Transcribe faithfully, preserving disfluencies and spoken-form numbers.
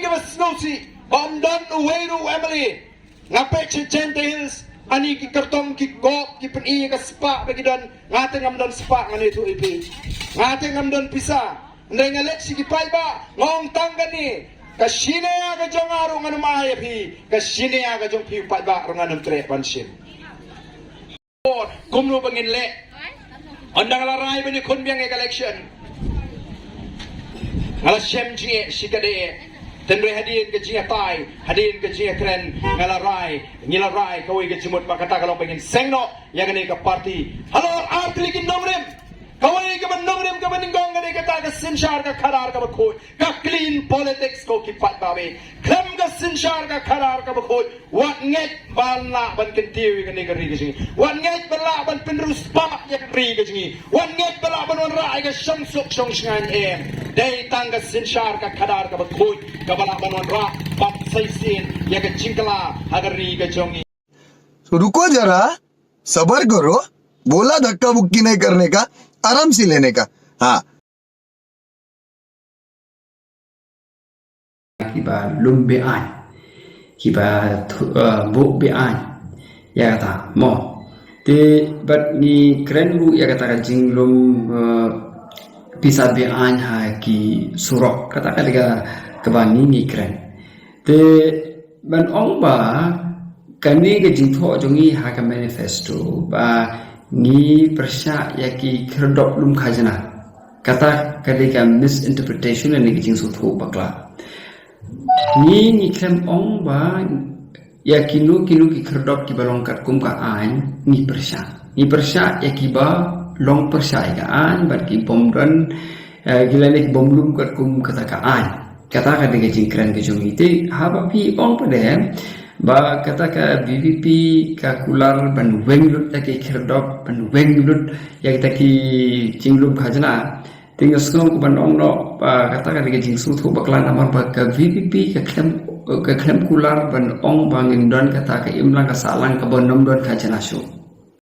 Kaba sngewsih ba ym don uwei ruh u M L A. Nga peit sha Jaintia Hills, ani ki kyrtong ki kop ki pyni ka spah ba ki don. Nga te ngam don spah ngan ïathuh ïa phi. Nga te ngam don pisa. Hynrei nga leit sha ki paidbah, nga ong tang kane, ka shinia ka jong nga ruh ngan ym ai ïa phi, ka shinia ka jong phi u paidbah ruh ngan ym treh ban shim. Kumno ba ngin leh? Ynda nga la rai ban ïakhun biang ïa ka election, nga la shem jingeh shikatdei. Hynrei hadien ka jingïatai, hadien ka jingïakren, nga la rai, ngi la rai kawei ka jingmut ba kata ka long ba ngin seng noh ïa kane ka party halor ar tylli ki nongrim. Kawei kaba nongrim kaba nyngkong ka dei kata ka synshar ka khadar kaba khuid, ka clean politics ko ki paidbah. Khlem ka synshar ka khadar kaba khuid, wat ngeit ba lah ban kyntiew ïa kane ka ri ka jong ngi. Wat ngeit ba lah ban pynriewspah ïa ka ri ka jong ngi. Wat ngeit ba lah ban wanrah ïa ka shongsuk shongshngaiñ, em. Dei tang ka synshar ka khadar kaba khuid kaba lah ban wanrah ban sa shisien ïa ka jingkylla ha ka ri ka jong ngi. तो रुको जरा, सबर करो, बोला धक्का मुक्की नहीं करने का, आराम से लेने का। हाँ। Kiba lum be-aiñ, kiba thu-, eh, buh be-aiñ ïa kata mo. Te bad ngi kren ruh ïa kata ka jinglum, eh, pisa be-aiñ ha ki surok, kata ka dei kaba ngi ngi kren. Te ban ong ba kane ka jingthoh jong ngi ha ka manifesto ba ngi pyrshah ïa ki khyrdop lum khajna. Kata ka dei ka misinterpretation lane ka jingsngewthuh bakla. Ngi ngi khlem ong ba ïa kino kino ki khyrdop kiba long katkum ka aiñ ngi pyrshah. Ngi pyrshah ïa kiba long pyrshah ïa ka aiñ bad ki bym don, eh, ki lane ki bym lum katkum kata ka aiñ. Kata ka dei ka jingkren ka jong ngi. Te haba phi ong pat de ba kata ka V P P ka kular ban weng lut ïa ki khyrdop, ban weng lut ïa kita ki jinglum khajna. Te nga sngew ka ban ong noh ba kata ka dei ka jingsngewthuh bakla namar ba ka V P P ka khlem, ka khlem kular ban ong ba ngin don kata ka imlang ka sahlang kaba nym don khajna shuh.